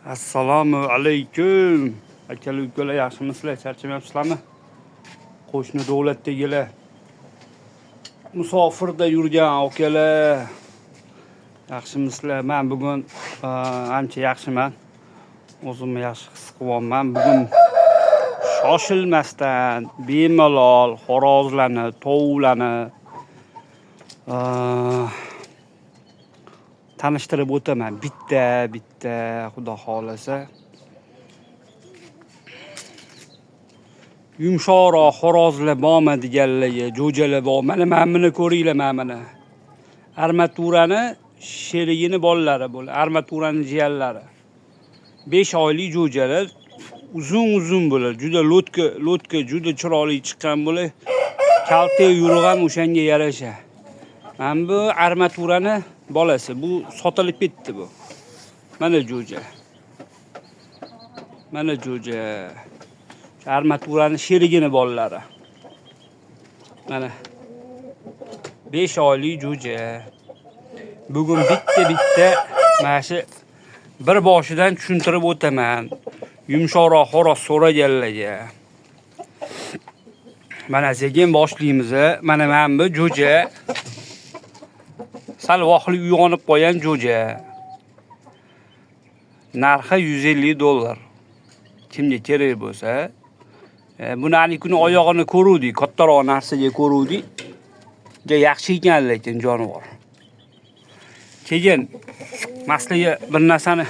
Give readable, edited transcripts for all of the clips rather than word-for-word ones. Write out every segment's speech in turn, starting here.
Assalomu alaykum. Akalar, ukalar, yaxshimisizlar? Charchamayapsizlarmi? Qo'shni davlatdagilar, musofirda yurgan akalar, yaxshimisizlar? Men bugun ancha yaxshiman. O'zimni yaxshi his qilyapman. Bugun shoshilmasdan, bemalol xo'rozlarni, tovuqlarni tanishtirib o'taman. Bitta bitta, xudo xohlasa. Yumshoqroq xo'rozlar bormi deganlarga, jo'jalar bor. Mana buni ko'ringlar, mana buni. Armaturani sherigini bolalari bular, armaturani jiyanlari. 5 oylik jo'jalar uzun-uzun bo'ladi. Juda lotka, lotka juda chiroyli chiqqan bo'ladi. Kalta yurug'i ham o'shanga yarasha. Mana bu armaturani bolasi. Bu sotilib ketdi bu. Mana jo'ja. Mana jo'ja. Armaturani sherigini bolalari. Mana 5 oylik jo'ja. Bugun bitta-bitta mana shu bir boshidan tushuntirib o'taman. Yumshoqroq xo'roz so'raganlarga. Mana sekin boshlaymiz. Mana bu jo'ja. Sal vaqtli uyg'onib qolgan jo'ja. Narxi $150. Kimga kerak bo'lsa, buni hali kuni oyog'ini ko'ruvdik, kattaroq narsaga ko'ruvdik. Juda yaxshi ekan lekin jonivor. Keyin maslaga bir narsani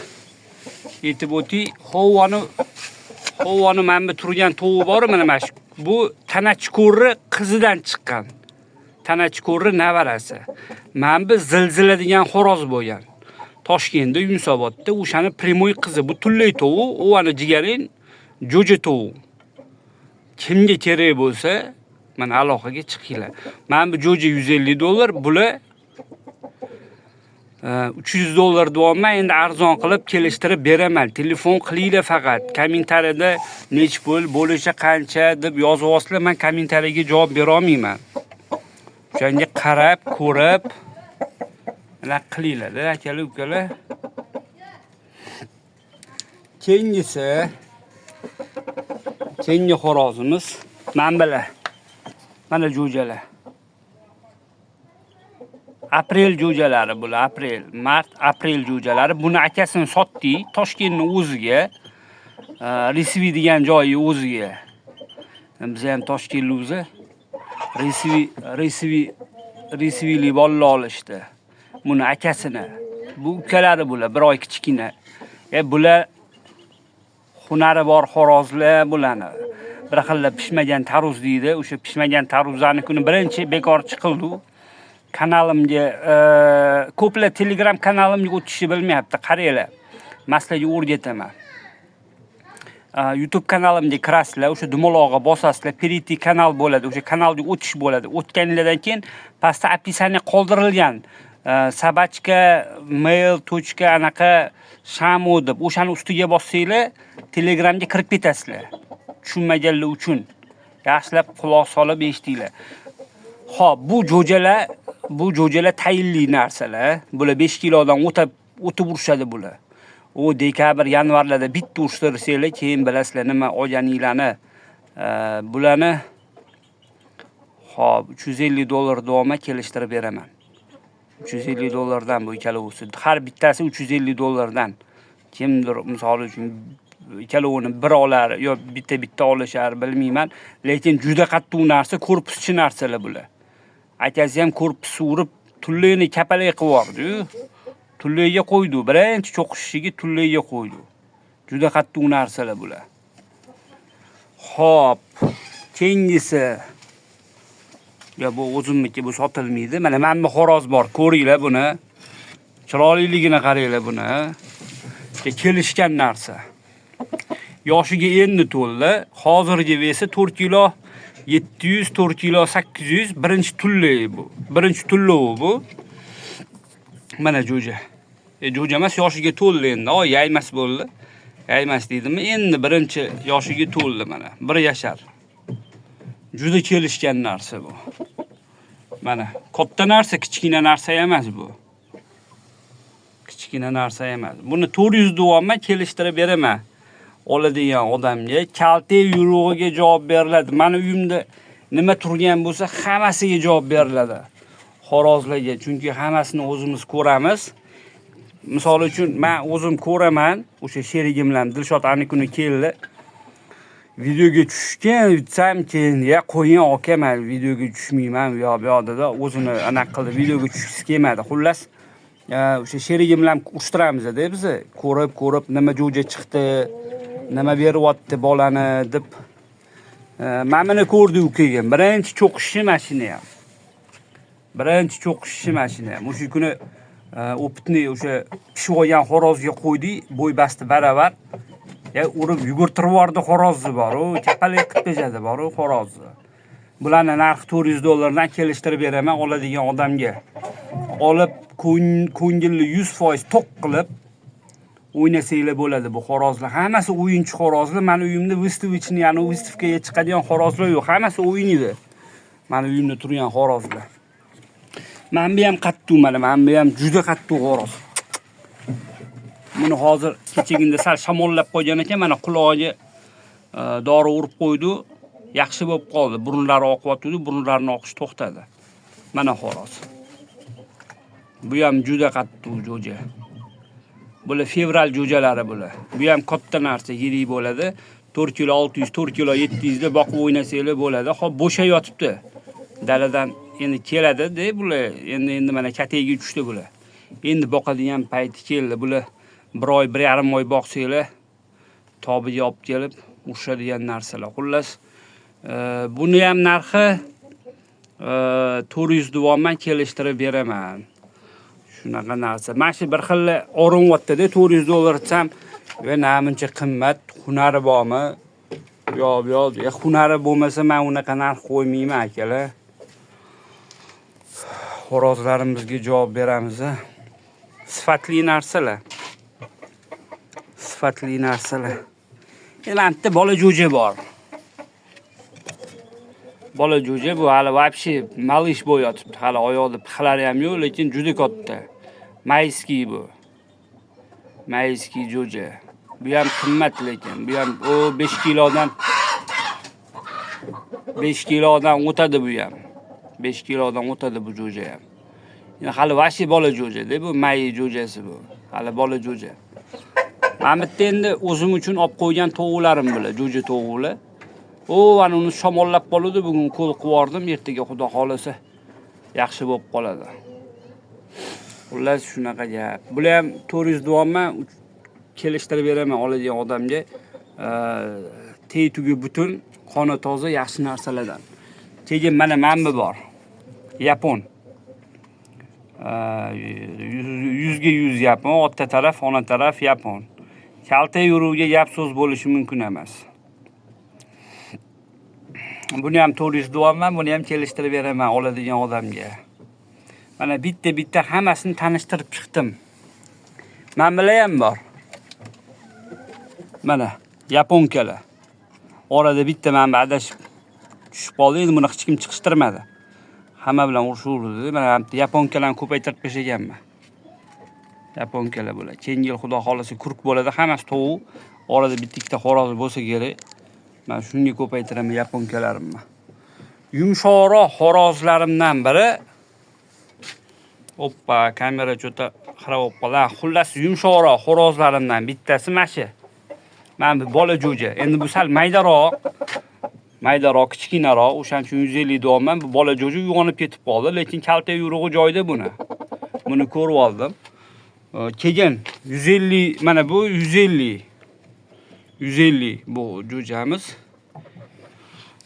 aytib o'tay. Hovoni mana bu turgan tovuq bor, mana shu. Bu Tanachikorri qizidan chiqqan. Tanachikorri navarasi. Mana bu Zilzila degan xo'roz bo'lgan. Toshkentda, Yunusobodda o'shani primoy qizi. Bu tullay tovuq, u ana jigaring jo'ja tovuq. Kimga kerak bo'lsa, mana aloqaga chiqinglar. Mana bu jo'ja $150, bular $300 deyapman, endi arzon qilib kelishtirib beraman. Telefon qilinglar faqat. Kommentariyada nech pul, bo'lishi qancha deb yozib olsanglar, men kommentariyaga javob bera olmayman. O'shanga qarab, ko'rib nima qilinglar-da, akalar, ukalar. Keyingisi, keyingi xo'rozimiz mana. Mana jo'jalar. Aprel jo'jalari bular, aprel, mart, aprel jo'jalari. Buni akasini sotdik Toshkentning o'ziga, Resvi degan joyi o'ziga. Biz ham Toshkentlikmiz. Resvi, Resvi, Resvili bolalar olishdi. Buni akasini. Bu ukalari bular, bir oy kichkina. Bular hunari bor xo'rozlar bularni. Bir xil pishmagan tarvuz deydi. O'sha pishmagan tarvuzlarni kuni birinchi bekor chiqildi. Kanalimga ko'plar Telegram kanalimga o'tishni bilmayapti. Qaranglar. Maslaga o'rgataman. YouTube kanalimga kirasizlar, o'sha dumaloqqa bosasizlar, перейти kanal bo'ladi, o'sha kanalga o'tish bo'ladi. O'tganinglardan keyin pastda описание qoldirilgan. Собачка mail точка anaqa shamu deb o'shani ustiga bossanglar, Telegramga kirib ketasizlar. Tushunmaganlar uchun yaxshilab quloq solib eshitinglar. Xo'p, bu jo'jalar tayinli narsalar. Bular 5 kilodan o'tib urishadi bular. U dekabr, yanvarlarda bitta urishtirsanglar, keyin bilasizlar nima olganinglarni. Bularni xo'p, $350 davomida kelishtirib beraman. $350 dan bu ikkalovisi. Har bittasi $350 dan. Kimdir misol uchun ikkalovini bir olar yo bitta-bitta olishar, bilmayman. Lekin juda qattiq narsa, korpuschi narsalar bular. Akasi ham korpus urib, tullayni kapalak qilib yubordi-yu. Tullayga qo'ydi. Birinchi cho'qishishiga tullayga qo'ydi. Juda qattiq narsalar bular. Xo'p, keyingisi. Ya bu o'zimniki, bu sotilmaydi. Mana bu xo'roz bor, ko'ringlar buni. Chiroyliligini qaranglar buni. Kelishgan narsa. Yoshiga endi to'ldi. Hozirgi вес i 4 kilo 700, 4 kilo 800, birinchi tullay bu. Birinchi tullovi bu. Mana jo'ja. Jo'ja emas, yoshiga to'ldi endi. Oy, yaymas bo'ldi. Yaymas deydimi? Endi birinchi yoshiga to'ldi mana. 1 yashar. Juda kelishgan narsa bu. Mana katta narsa, kichkina narsa emas bu. Kichkina Kichkina narsa emas. Buni 400 deyapman, kelishtirib beraman. Oladigan odamga kalta yurug'iga javob beriladi. Mani uyimda nima turgan bo'lsa, hammasiga javob beriladi. Xo'rozlarga, chunki hammasini o'zimiz ko'ramiz. Misol uchun, men o'zim ko'raman, o'sha sherigim bilan Dilshod ani kuni keldi. Videoga tushgan, desam keyin, "Ya qo'ying aka, men videoga tushmayman", u yoq bu yoq dedi. O'zini anaqa qildi, videoga tushgisi kelmadi. Xullas, o'sha sherigim bilan urishtiramiz-da bizni. Ko'rib-ko'rib nima jo'ja chiqdi, nima beryapti bolani deb. Mana buni ko'rdik keyin. Birinchi cho'qishi mashina ham. Birinchi cho'qishishi mashina ham. O'sha kuni опытный o'sha pishib olgan xo'rozga qo'ydik, bo'y basti baravar. Ya urib yugurtirib yubordi xo'rozni bor, u kapalak qilib tashladi bor u xo'rozni. Bularni narxi 400 dollardan kelishtirib beraman oladigan odamga. Olib ko'ngilni 100% to'q qilib o'ynasanglar bo'ladi bu xo'rozlar. Hammasi o'yinchi xo'rozlar. Mani uyimda выставочный, ya'ni выставка ga chiqadigan xo'rozlar yo'q. Hammasi o'ynaydi. Mani uyimda turgan xo'rozlar. Mana bu ham qattiq mana, mana bu ham juda qattiq xo'roz. Buni hozir kechagina sal shamollab qolgan ekan, mana qulog'iga dori urib qo'ydi. Yaxshi bo'lib qoldi. Burunlari oqyotdi, burunlarini oqishi to'xtadi. Mana xo'roz. Bu ham juda qattiq jo'ja. Bular fevral jo'jalari bular. Bu ham katta narsa, yirik bo'ladi. 4 kilo 600, 4 kilo 700 da boqib o'ynasanglar bo'ladi. Xo'p, bo'sha yotibdi. Daladan endi keladi-da bular. Endi mana katagiga tushdi bular. Endi boqadigan payti keldi. Bular bir oy, 1,5 oy boqsanglar, tobiga olib kelib urishadigan narsalar. Xullas, buni ham narxi 400 deyapman, kelishtirib beraman. Shunaqa narsa. Mana shu bir xil orinyapti-da, 400 dollar desam, va namuncha qimmat, hunari bormi? Yo'q, yo'q, hunari bo'lmasa men unaqa narx qo'ymayman akalar. Xo'rozlarimizga javob beramiz. Sifatli narsalar. Sifatli narsalar. Endi mana bitta bola jo'ja bor. Bola jo'ja bu hali вообще малыш bo'lib yotibdi. Hali oyoqda pixlari ham yo'q, lekin juda katta. Майский bu. Майский jo'ja. Bu ham qimmat lekin. Bu ham o 5 kilodan 5 kilodan o'tadi bu ham. 5 kilodan o'tadi bu jo'ja ham. Endi hali вообще bola jo'ja-da bu, may jo'jasi bu. Hali bola jo'ja. Mana bitta endi o'zim uchun olib qo'ygan tovuqlarim bular, jo'ja tovuqlar. O, ana uni shamollab qoldi, bugun qo'l qilib yubordim, ertaga xudo xolasa yaxshi bo'lib qoladi. Xullas shunaqa gap. Bular ham 400 deyapman, kelishtirib beraman oladigan odamga. Teg tugi butun, qoni toza, yaxshi narsalardan. Keyin mana bu bor. Yapon. 100ga 100 yapon, ota taraf, ona taraf yapon. Kalta yuruvga gap so'z bo'lishi mumkin emas. Buni ham 400 deyapman, buni ham kelishtirib beraman oladigan odamga. Mana bitta-bitta hammasini tanishtirib chiqdim. Mana bular ham bor. Mana японка lar. Orada bitta mana bu adashib tushib qoldi. Endi buni hech kim chiqishtirmadi. Hamma bilan urushaverdi. Mana bitta японка larni ko'paytirib tashlaganman. Японка lar bular. Keyingi yil xudo xolasa kurk bo'ladi. Hammasi tovuq. Orada bitta ikkita xo'roz bo'lsa kerak. Men shunga ko'paytiraman японка larimni. Yumshoqroq xo'rozlarimdan biri. Oppa, kamera что-то xira bo'lib qoldi. Xullas, yumshoqroq xo'rozlarimdan bittasi mana shu. Mana bu bola jo'ja. Endi bu sal maydaroq, maydaroq, kichkinaroq. O'shaning uchun 150 deyapman. Bu bola jo'ja uyg'onib ketib qoldi, lekin kalta yurug'i joyida buni. Buni ko'rib oldim. Keyin 150, mana bu 150. 150 bu jo'jamiz.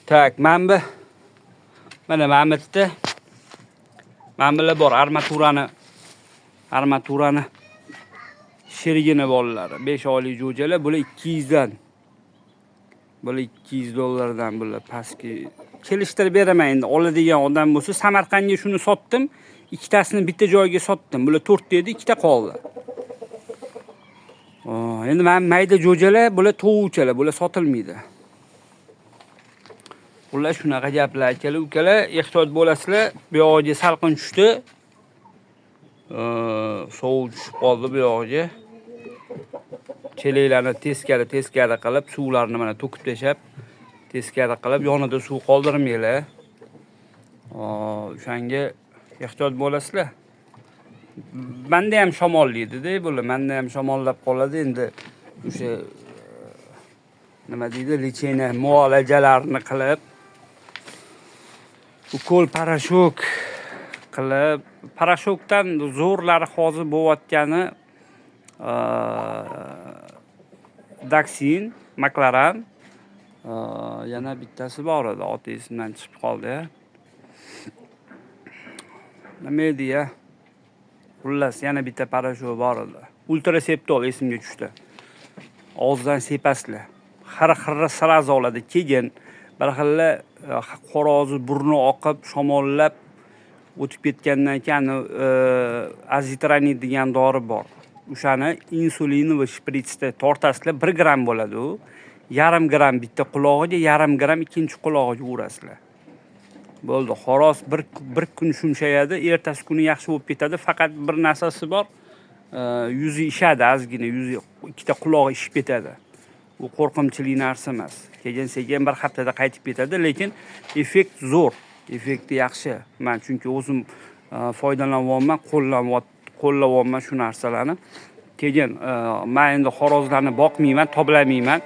Так, mana bu mana bu yerda mana bular bor, armaturani sherigini bolalari. 5 oylik jo'jalar, bular 200 dan. Bular 200 dollardan bular pastki. Kelishtirib beraman endi oladigan odam bo'lsa. Samarqandga shuni sotdim. Ikkitasini bitta joyga sotdim. Bular 4 ta edi, ikkita qoldi. Endi mana mayda jo'jalar, bular tovuqchalar, bular sotilmaydi. Xullas shunaqa gaplar akalar, ukalar, ehtiyot bo'lasizlar. Bu yog'iga salqin tushdi. Sovuq tushib qoldi bu yog'iga. Chelaklarni teskari teskari qilib, suvlarni mana to'kib tashlab, teskari qilib, yonida suv qoldirmanglar. O'shanga ehtiyot bo'lasizlar. Menda ham shamollaydi-da bular, menda ham shamollab qoladi endi o'sha nima deydi, lecheniya muolajalarini qilib, ukol parashok qilib, parashokdan zo'rlari hozir bo'layotgani Daksin, Maklaran, yana bittasi bor edi, oti esimdan chiqib qoldi. Nima edi ya? Xullas, yana bitta parashok bor edi. Ultraseptol esimga tushdi. Og'izdan sepasizlar. Xir-xirri sразу oladi. Keyin bir xilla xo'rozi burni oqib, shamollab o'tib ketgandan keyin azitronid degan dori bor. O'shani insulinli shpritsda tortasizlar, 1 gramm bo'ladi u. 0,5 gramm bitta qulog'iga, 0,5 gramm ikkinchi qulog'iga urasizlar. Bo'ldi. Xo'roz bir kun shumshayadi, ertasi kuni yaxshi bo'lib ketadi. Faqat bir narsasi bor, yuzi ishadi ozgina, yuzi ikkita qulog'i ishib ketadi. U qo'rqinchli narsa emas. Keyin sekin bir haftada qaytib ketadi, lekin effekt zo'r, effekti yaxshi. Men chunki o'zim foydalanyapman, qo'llayapman shu narsalarni. Keyin men endi xo'rozlarni boqmayman, toblamayman.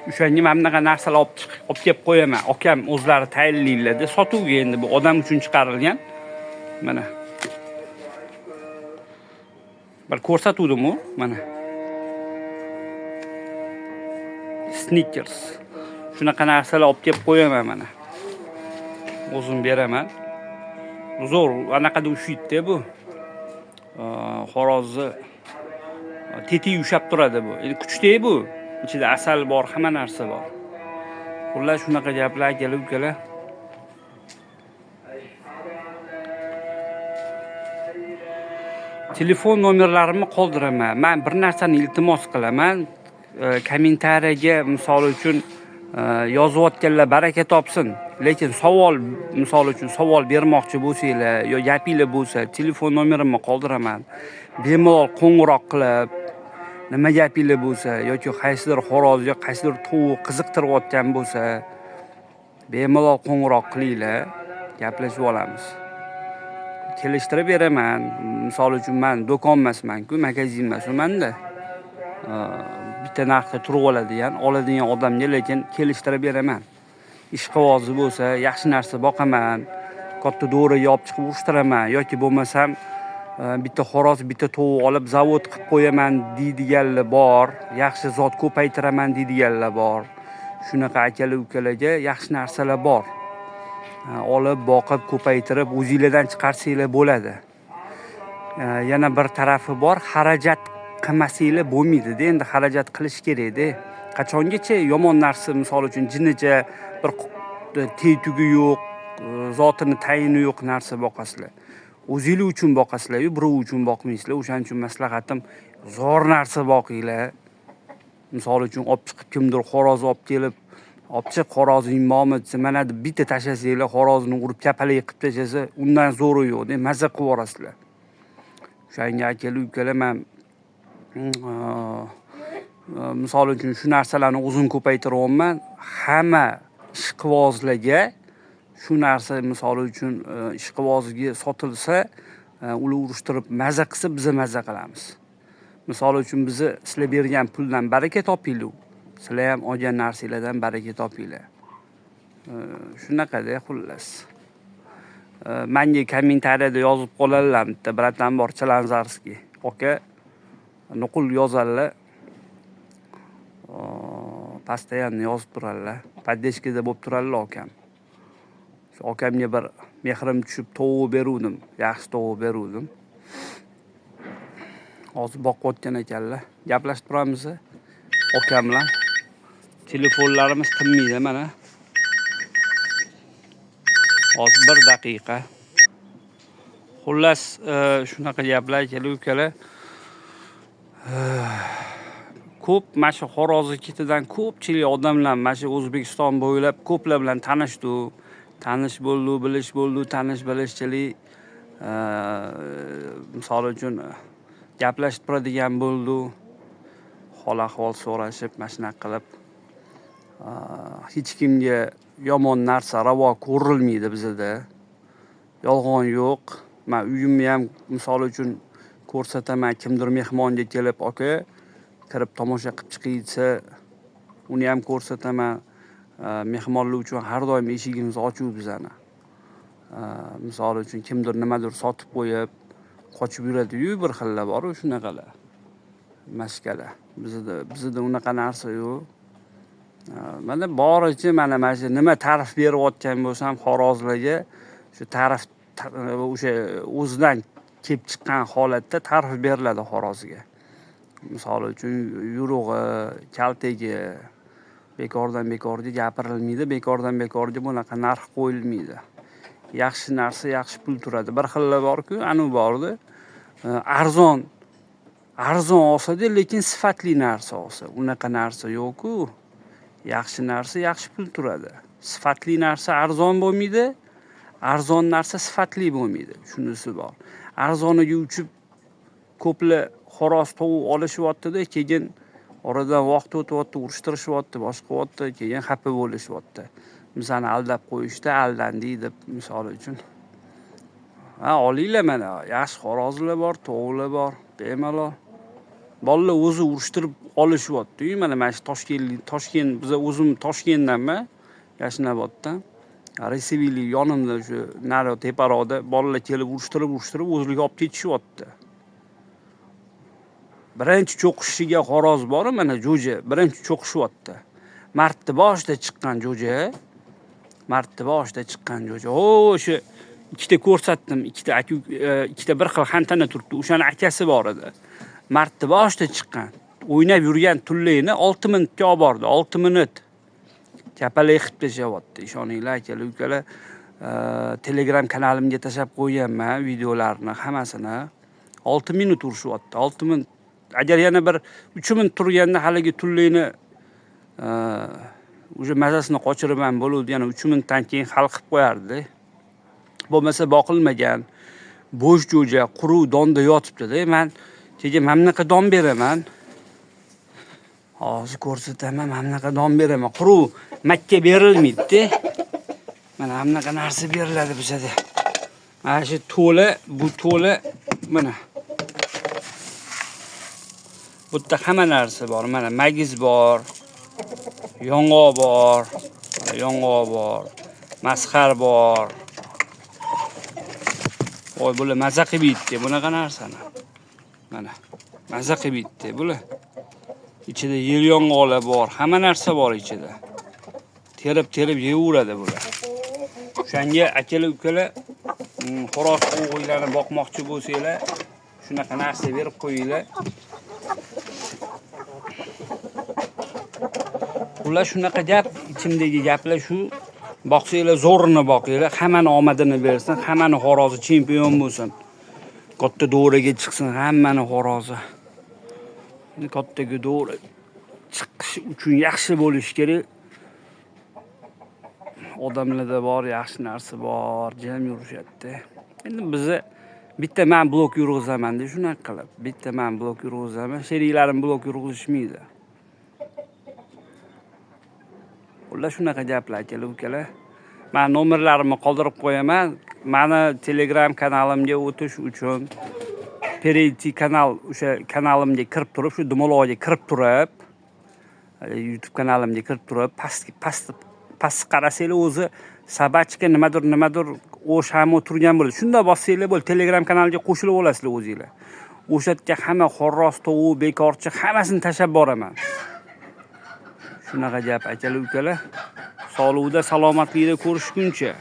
O'shanga mana bunaqa narsalar olib chiqib, olib kelib qo'yaman. Akam o'zlari tayinlaydilar-da, sotuvga endi bu odam uchun chiqarilgan. Mana. Bir ko'rsatuvdim-u, mana. Snickers. Shunaqa narsalar olib kelib qo'yaman mana. O'zim beraman. Zo'r, anaqada ushlaydi-da bu. Xo'rozni tetik ushlab turadi bu. Endi kuchli bu. Ichida asal bor, hamma narsa bor. Xullas shunaqa gaplar kelib ukalar. Telefon nomerlarimni qoldiraman. Men bir narsani iltimos qilaman. Kommentariyaga misol uchun yozayotganlar baraka topsin. Lekin savol, misol uchun savol bermoqchi bo'lsanglar yo gapinglar bo'lsa, telefon nomerimni qoldiraman. Bemalol qo'ng'iroq qilib, nima gapinglar bo'lsa yoki qaysidir xo'roz yo qaysidir tovuq qiziqtirayotgan bo'lsa, bemalol qo'ng'iroq qilinglar, gaplashib olamiz. Kelishtirib beraman. Misol uchun men do'kon emasman-ku, magazin emasman-da. Bitta narxda turib oladigan, oladigan odamga lekin kelishtirib beraman. Ishqibozi bo'lsa, yaxshi narsa boqaman, katta do'raga olib chiqib urishtiraman yoki bo'lmasam bitta xo'roz, bitta tovuq olib zavod qilib qo'yaman deydiganlar bor, yaxshi zot ko'paytiraman deydiganlar bor. Shunaqa akalar ukalarga yaxshi narsalar bor. Olib, boqib, ko'paytirib o'zinglardan chiqarsanglar bo'ladi. Yana bir tarafi bor, xarajat qilmasanglar bo'lmaydi-da, endi xarajat qilish kerak-da. Qachongacha yomon narsa, misol uchun jinnicha bir tetugi yo'q, zotini tayini yo'q narsa boqasizlar. O'zinglar uchun boqasizlar, birov uchun boqmaysizlar. O'shaning uchun maslahatim, zo'r narsa boqinglar. Misol uchun olib chiqib kimdir xo'roz olib kelib, olib chiq xo'rozing bormi desa, mana deb bitta tashlasanglar, xo'rozni urib kapalak qilib tashlasa, undan zo'ri yo'q, deb maza qilib yuborasizlar. O'shanga akalar ukalar, men misol uchun shu narsalarni o'zim ko'paytiryapman. Hamma ishqibozlarga shu narsa misol uchun ishqibozga sotilsa, ular urushtirib maza qilsa, biz maza qilamiz. Misol uchun bizni sizlar bergan puldan baraka topinglar. Sizlar ham olgan narsanglardan baraka topinglar. Shunaqada xullas. Menga kommentariyada yozib qoladilar, bitta bratan bor, Chalanzarskiy. Aka, nuqul yozadilar. Постоянно yozib turadilar. Поддержкада bo'lib turadilar akam. Shu akamga bir mehrim tushib tovuq beruvdim, yaxshi tovuq beruvdim. Hozir boqayotgan ekanlar. Gaplashib turamiz akam bilan. Telefonlarimiz tinmaydi mana. Hozir bir daqiqa. Xullas, shunaqa gaplar akalar ukalar. Ko'p mana shu xo'rozni ketidan ko'pchilik odamlar mana shu O'zbekiston bo'ylab ko'plar bilan tanishdi. Tanish bo'ldi, bilish bo'ldi, tanish bilishchilik. Misol uchun gaplashib turadigan bo'ldi. Hol ahvol so'rashib, mana shunaqa qilib hech kimga yomon narsa ravo ko'rilmaydi bizada. Yolg'on yo'q. Men uyimni ham misol uchun ko'rsataman, kimdir mehmonga kelib, aka kirib tomosha qilib chiqing desa, uni ham ko'rsataman. Mehmonlar uchun har doim eshigimiz ochiq bizani. Misol uchun kimdir nimadir sotib qo'yib, qochib yuradi-yu, bir xillar bor-u shunaqalar. Maskalar. Bizda unaqa narsa yo'q. Mana boricha mana shu nima ta'rif berayotgan bo'lsam xo'rozlarga, shu ta'rif o'sha o'zidan kelib chiqqan holatda ta'rif beriladi xo'rozga. Misol uchun yurug'i, kaltagi bekordan bekorga gapirilmaydi, bekordan bekorga bunaqa narx qo'yilmaydi. Yaxshi narsa yaxshi pul turadi. Bir xillar bor-ku, anu bordi. Arzon arzon olsa-da, lekin sifatli narsa olsa. Unaqa narsa yo'q-ku. Yaxshi narsa yaxshi pul turadi. Sifatli narsa arzon bo'lmaydi, arzon narsa sifatli bo'lmaydi. Shunisi bor. Arzoniga uchib ko'plar xo'roz tovuq olishyapti-da, keyin oradan vaqt o'tyapti, urushtirishyapti, boshqa qilyapti, keyin xafa bo'lishyapti. Bizani aldab qo'yishdi, aldandik deb misol uchun. Ha, olinglar mana, yaxshi xo'rozlar bor, tovuqlar bor, bemalol. Bolalar o'zi urushtirib olishyapti-yu, mana shu Toshkentlik, Toshkent, biza o'zim Toshkentdanman, Yashnoboddan. Resivili yonimda shu nari teparoqda bolalar kelib urushtirib o'zligi olib ketishyapti. Birinchi cho'qishiga xo'roz bor, mana jo'ja, birinchi cho'qishyapti. Martni boshida chiqqan jo'ja, martni boshida chiqqan jo'ja. O'sha ikkita ko'rsatdim, ikkita aka, ikkita bir xil xantana turibdi. O'shani akasi bor edi. Martni boshida chiqqan, o'ynab yurgan tullayni 6 minutga olib bordi, 6 minut. Kapalak qilib tashlayapti. Ishoninglar, akalar, ukalar, Telegram kanalimga tashlab qo'yganman videolarni hammasini. 6 minut urishyapti, 6 minut. Agar yana bir 3 minut turganda haligi tullayni уже mazasini qochirib ham bo'luvdi, yana 3 minutdan keyin hal qilib qo'yardi. Bo'lmasa boqilmagan bo'sh jo'ja quruq donda yotibdi-da. Men keyin mana bunaqa don beraman. Hozir ko'rsataman, mana bunaqa don beraman. Quruq makka berilmaydi-da. Mana bunaqa narsa beriladi bizada. Mana shu to'la, bu to'la mana. Bu yerda hamma narsa bor. Mana magiz bor, yong'oq bor, mana yong'oq bor, masxar bor. Voy, bular maza qilib yeydi bunaqa narsani. Mana maza qilib yeydi bular. Ichida yer yong'oqlar bor, hamma narsa bor ichida. Terib-terib yeyaveradi bular. O'shanga akalar, ukalar, xo'roz tovuqlarni boqmoqchi bo'lsanglar, shunaqa narsa berib qo'yinglar. Ular shunaqa gap, ichimdagi gaplar shu. Boqsanglar zo'rini boqinglar, hammani omadini bersin, hammani xo'rozi chempion bo'lsin. Katta do'raga chiqsin hammani xo'rozi. Kattaga do'ra chiqish uchun yaxshi bo'lish kerak. Odamlarda bor, yaxshi narsa bor, jam yurishadi. Endi bizni bitta men blok yurg'izaman deb shunaqa qilib, bitta men blok yurg'izaman, sheriklarim blok yurg'izishmaydi. Ular shunaqa gaplar, akalar, ukalar. Men nomerlarimni qoldirib qo'yaman. Meni Telegram kanalimga o'tish uchun Pereyti kanal, o'sha kanalimga kirib turib, shu dumaloqqa kirib turib, YouTube kanalimga kirib turib, past qarasanglar o'zi sabachka nimadir nimadir o'shami turgan bo'ladi. Shunda bossanglar bo'ldi, Telegram kanaliga qo'shilib olasizlar o'zinglar. O'sha yerga hamma xo'roz, tovuq, bekorchi hammasini tashlab boraman. Shunaqa gap, akalar, ukalar. Sog'likda, salomatlikda ko'rishguncha.